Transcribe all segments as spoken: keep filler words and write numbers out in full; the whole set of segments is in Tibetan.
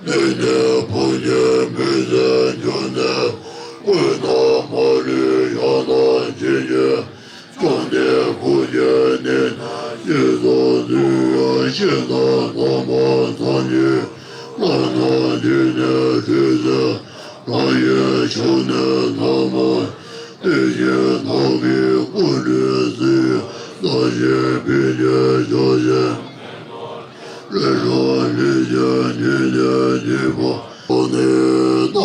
དེ་ནས་བུ་ཉིད་མི་ཚེ་འགྱུར་ནས། སྐུ་ན་མ་ལུས་ཡང་དག་བྱེད་ཀྱི། བཅོམ་ལྡན་སྐུ་ཁྱོད་ནི་ན་ཤེས་སོ། དུས་ཡང་ཤིན་ཏུ་ནག་པ་ཙམ་གྱིས། སྔ་ན་འདི་ནས་བྲོས་ཏེ། ལྷ་ཡི་ཕྱོགས་ནས་ཐ་མ་དེ་བཞིན་ནགས་ཀྱི་སྐུ་ལུས་སྲིད། ལྟ་ཞིང་ཕན་ཕྱིར་ཕྱག་བྱས། ལས་དང་ལས་ཀྱི་ཉེས་དམིགས་ཉེས་པ། ནི་ལྟ་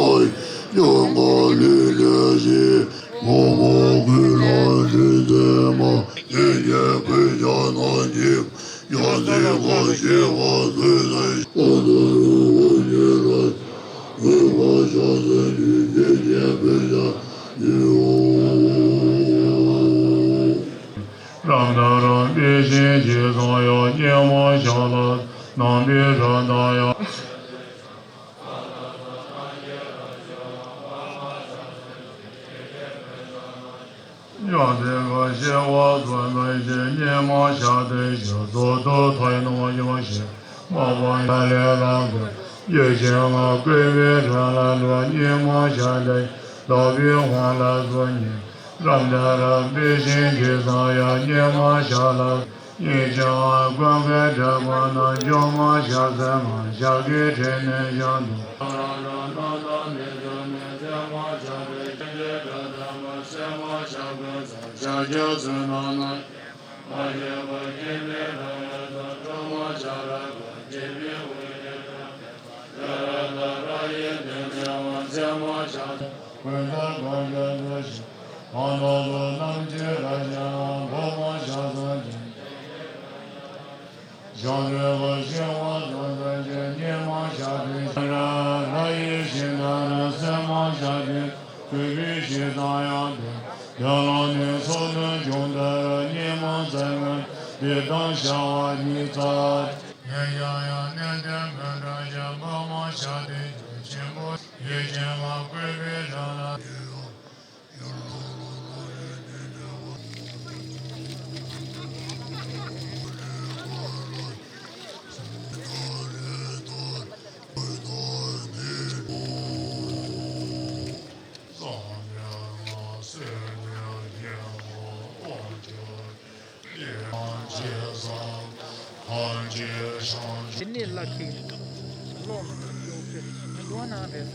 ཡང་གང་ལས་ལས་ཤིག་ངོ་མ་ཀུན་ལ་རིག་འཛིན་མ། ཡིད་ཀྱི་ཕུལ་བྱ་རྣམས་ཀྱིས། ཡང་དེ་གང་ཞི་བ་ཚུལ་དང་། གང་དུ་རུང་བ་ཉིད་ལ། འོས་པ་ཕྱག་འཚལ་ལོ། ཡིད་ཀྱི་ཕུལ་བྱ་ཉིད་འོ། རབ་མཐའ་རབ་འབད་བཞིན་གྱི་ཚངས་དབྱངས་སྙན་མོ་ཞགས་ལ་གནང་བའི་རབ་མཐའ་ཡང་། ཡང་དེ་གང་ཞི་བ་ཚུལ་དང་བཞིན། སྙན་མོ་ཞགས་བདུན་ཞིག་རྫོགས་སུ་ཐོས་ནོ་ཡོངས་ཤིག་མ་བ་ཡ་ལས་རབ་ཏུ་ཡིད་བཞིན་ལ་བསྐུལ་བའི་རང་ལ་འགྲོ། སྙན་མོ་ཞགས་བདུན་བདག་པོའི་དབང་ལ་བཟུང་ནས། རབ་མཐའ་རབ་འབད་བཞིན་གྱི་ཚངས་དབྱངས་སྙན་མོ་ཞགས་ལ། ཡིད་བཞིན་ལ་ཀུན་དགའི་དྲེགས་པ་རྣམས། འཇོམས་མོ་ཞགས་ཟེར་མ་ཞགས་ཀྱི་དྲི་ནི་ཞགས་དུ། ཞགས་ཀྱི་ཚུལ་རྣམས་ནི། མ་ཤེས་པ་ཤེས་པའི་རང་ངོས་སུ། སྒྲོལ་མ་ཞགས་རབ་ཀྱུ་བྱེད་པའི་དབུས་ཀྱི་སྒྲ། ཡ་ར་ད་ར་ཡི་དོན་ནི་མ་ཤེས་མ་ཤེས་པ་ཤགས། ཀུན་ཏུ་བཀའ་བརྒྱད་ཚུལ་བཞིན། གང་དག་ཚུལ་རྣམས་ཀྱི་རང་བཞིན་ལ། འགོག་མ་ཤགས་སངས་རྒྱས། ཞགས་དུས་ཀྱི་ཤི་བ་ཚུལ་ཚུལ་གྱི། སྙིགས་མ་ཞགས་དུས་ཤི་ར་ར་ཡི་ཤིང་རྟ་ར། སྲན་མ་ཞགས་དུས་གུས་པའི་ཞིང་དང་ཡང་དུ། དོན་ལ་ནི་ཚོགས་རྣམས་འབྱུང་དུ་ར། སྙིགས་མ་ཚེ་སྔོན་འདི་དང་བྱ་བ་ཉིད་མཚར། ཡང་ཡང་ཡང་གནས་བརྟན་མི་འགྲོ་ཞིང་། འགོག་མ་ཤགས་དུས་ཆེན་པོ། ཡིད་བཞིན་ལ་བཀོད་པའི་རང་ལ། དེ་ནས་ལ་ཁེ་ལོ་ཡོད་གི་འགྲོ་ན་རེད།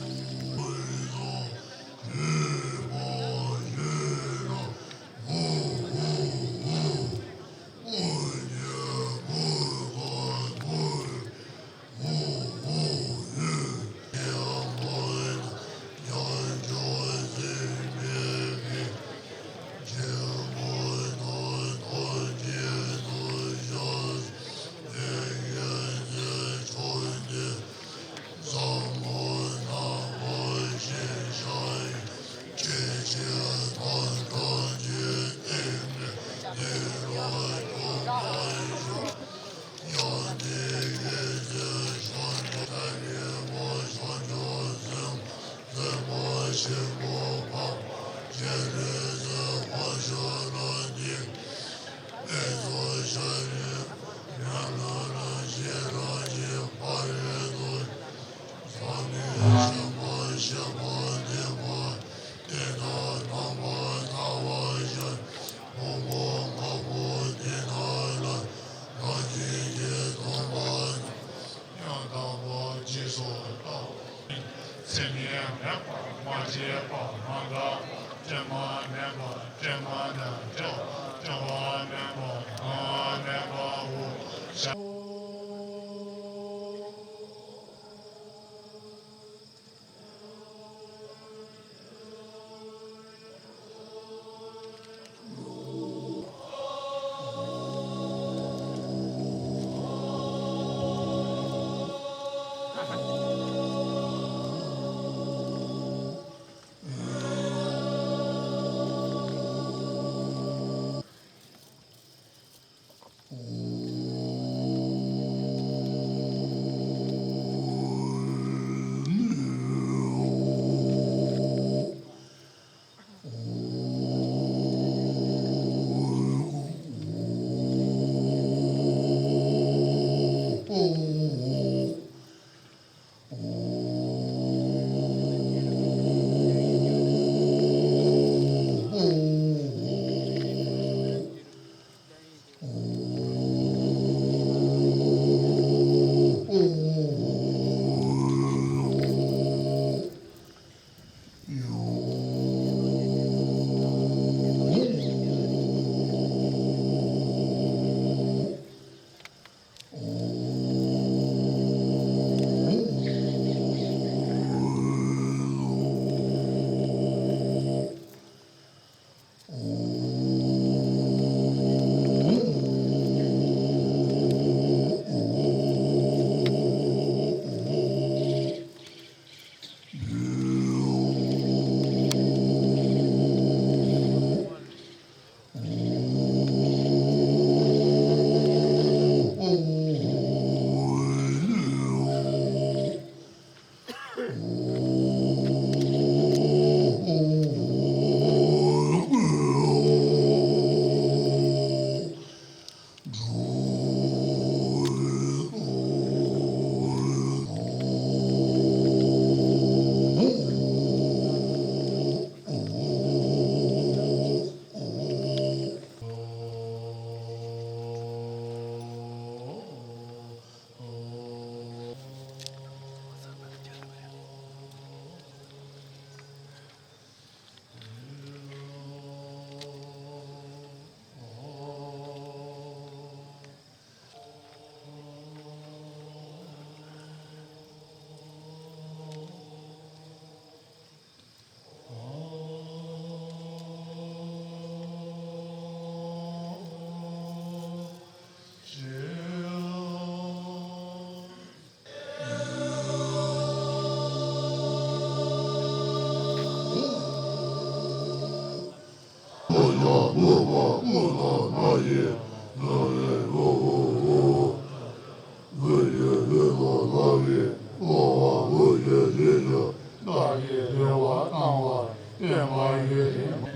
ཡང་དག་པར་རྗེས་སུ་བལྟ། ཚད་མས་མེད་པར་མ་བྱས་པ་མ་འགགས་པ། དྲི་མ་མེད་པ་དྲི་མ་དང་བྲལ་བ། བྲལ་བ་མེད་པ་གང་མེད་པའོ། ཤ།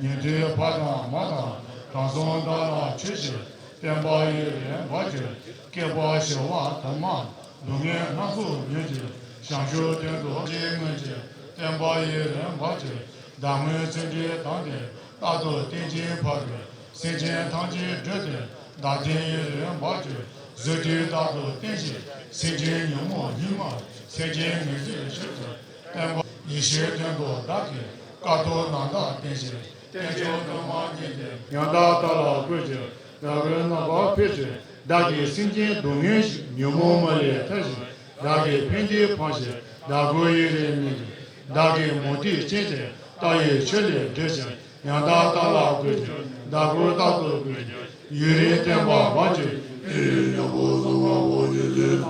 ཉན་ཐོས་ཕ་དང་མ་དང་དྲང་སྲོང་དག་ལ་མཆོད་ཅིང་བསྟན་པ་ཡུན་རིང་འབར་གྱུར། བསྐལ་པ་བྱེ་བ་དུ་མར་སྡུག་བསྔལ་སྣ་ཚོགས་མྱོང་ཅིང་བྱང་ཆུབ་དོན་དུ་ཕྱིན་མངོན་གྱུར། བསྟན་པ་ཡུན་རིང་འབར་གྱུར། བདག་མོས་ཚེ་འདིར་བདག་འདིར་རྟག་ཏུ་བརྟན་ཅིང་འཕགས་པའི་སེམས་ཅན་ཐམས་ཅད་སྒྲོལ་ཏེ་བདག་བསྟན་ཡུན་རིང་འབར་གྱུར། གཟུགས་འདི་རྟག་ཏུ་བརྟན་ཅིང་སེམས་ཅན་ཉོན་མོངས་སྙིགས་མ་སེམས་ཅན་ངེས་ཚིག་ཆོས་ཀྱི་བསྟན་པ་ཡེ་ཤེས་དོན་དུ་བདག་གིས་དཀའ་ཐུབ་རྣམ་དག་བསྟན་ཅིང་བསྟན་བཅོས་དུ་མ་ཉིད་དེ་ཡང་དག་བདག་ལ་བཀོད་ཅིང་བདག་གི་རྣམ་པར་འཕེལ་ཅིང་བདག་གིས་སེམས་ཅན་སྡུག་བསྔལ་ཞི་ཉོན་མོངས་མ་ལུས་ཐར་ཞིང་བདག་གི་ཕན་བདེ་འཕང་ཞིང་བདག་ཀུན་ཡུན་རིང་གནས་ཤིང་བདག་གི་མུ་སྟེགས་ཅན་ཀྱང་བདག་ཡི་ཆོས་ལས་སྒྲོལ་ཞིང་ཡང་དག་བདག་ལ་བཀོད་ཅིང་བདག་ཀུན་རྟག་ཏུ་བཀོད་ཅིང་ཡུན་རིང་བརྟན་པར་འབར་གྱུར། ཨེ་ཡི་ཉམ་པོ་གསང་སྔགས་པོ་ཉིད་ལས།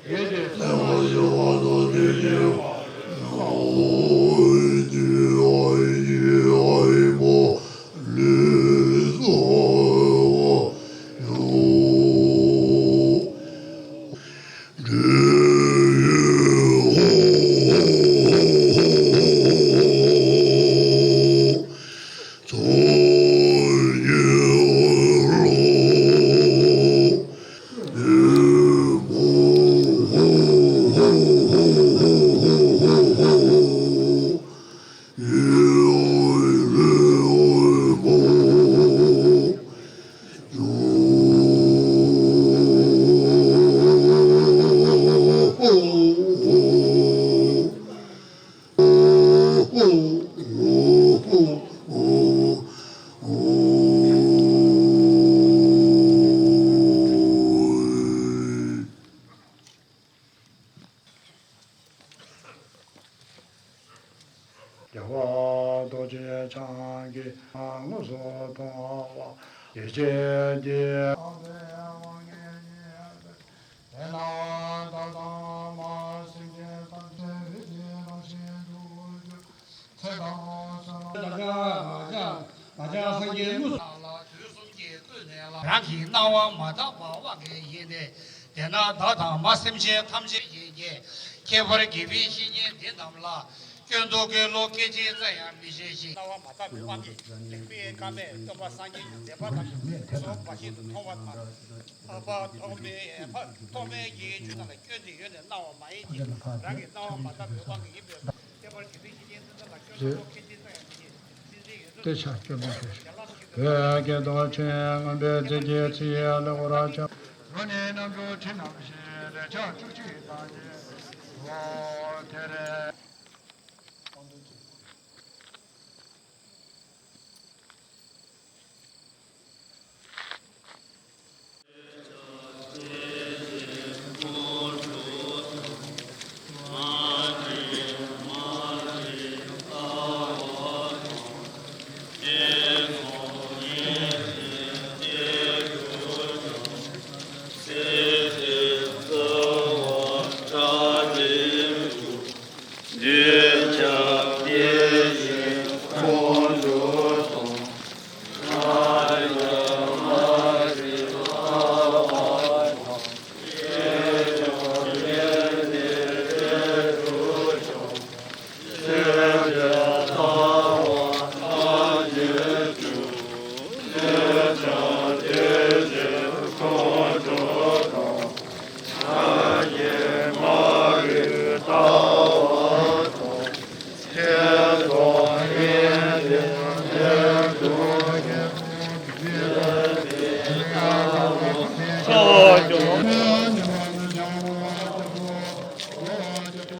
ཡེ་ཤེས་བསྟན་པ་ཞི་བ་དང་ལྡན་ཞིང་། རྒྱལ་བ་རྡོ་རྗེ་འཆང་གིས་དངོས་སུ་མཐོང་བ་ཡེ་ཤེས་ཀྱི། དེ་ན་བདག་དང་མ་སེམས་ཅན་ཐམས་ཅད་རིགས་ཀྱི་རང་བཞིན་དུ་གྱུར། ཚེ་དང་བསོད་ནམས། བདག་ཅག་བདག་ཅག་སངས་རྒྱས་དངོས་སུ། ལ་དུས་གསུམ་གྱི་སྐུ་ནས་ལ། རང་གི་སྣང་བ་མ་དག་པ་དབང་གིས་ཡིན་ཏེ། དེས་ན་བདག་དང་མ་སེམས་ཅན་ཐམས་ཅད་ཡིན་གྱི། ཁྱད་པར་དགེ་བའི་བཤེས་གཉེན་འདི་རྣམས་ལ། སྐྱོན་རྫོགས་ཀྱི་བློ་སྐད་ཅིག་ཙམ་ཡང་མི་བཞེས་ཤིང་། སྣང་བ་མ་དག་པའི་དབང་གིས་ལེགས་པའི་བཀའ་མས་སྟོན་པ་སངས་རྒྱས་ཀྱི་མཛད་པ་རྣམས་ཀྱི་ཚོགས་འབའ་ཞིག་ཏུ་མཐོང་བ་དང་། འཕགས་པ་ཐོགས་མེད་འཕགས་ཐོགས་མེད་ཀྱི་ཆོས་རྣམས་ལ་སྐྱོན་དེ་ཡོད་ནས་སྣང་བ་མ་ཡིན་གྱི་རང་གི་སྣང་བ་མ་དག་པའི་དབང་གིས་ཡིན་པས་སོ། ཁྱད་པར་གཞན་དོན་ཤེས་བྱའི་སེམས་ཙམ་ལ་སྐྱོན་རྫོགས་བློ་སྐད་ཅིག་ཙམ་ཡང་མི་བཞེས། སྟེ་ཕྱག་སྐྱོར་མོ་ཞུ་ཞིང་བོད་ཀྱི་མདོ་ཆེན་མངོན་པའི་རྫས་ཀྱི་ཚིག་ཡང་ལེགས་པར་བྱ། རོ་ནི་རྣམ་འགྱུར་ཁྲི་རྣམ་བཞི་ལས་ཕྱག་བཅུ་གཅིག་དང་བཅས་སོ། དེར།